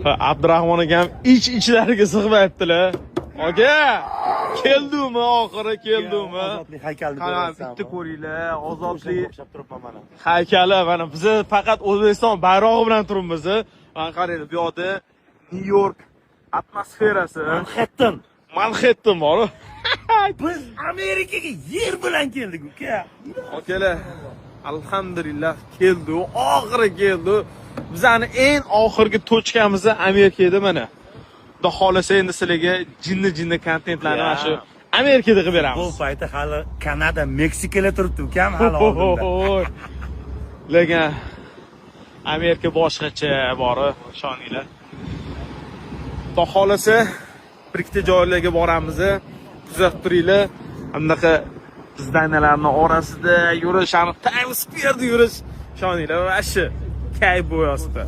Ha, Abdurahmon akam ich ichlariga sig'mayaptilar. Aka, keldimi oxiri, keldimi? Ozodlik haykalini Qara, ko'ryapsanmi? Bitta ko'ringlar, ozodlik O'xshab turibman mana. Haykali mana. Bizni faqat O'zbekiston bayrog'i bilan turibmiz. Mana qaranglar, bu yoqda Nyu York atmosferasi. Manhattan. Manhattan bor. Biz Amerikaga yer bilan keldik, uka. Akalar, alhamdulillah, keldi, oxiri keldi. Bizani eng oxirgi точка miz Amerikada mana. Xudo xohlasa, endi sizlarga jinni jinni kontentlarni mana shu Amerikada qilib Bu beramiz. payti hali Kanada, Meksikalar turibdi, ukam, hali oldinda. Lekin Amerika boshqacha bori, ishoninglar. Xudo xohlasa, bir ikkita joylarga boramiz. Kuzatib turinglar. Bunaqa здания larni orasida yurish, ani Times Square'da yurish, ishoninglar, вообще kayf bo'lyapti.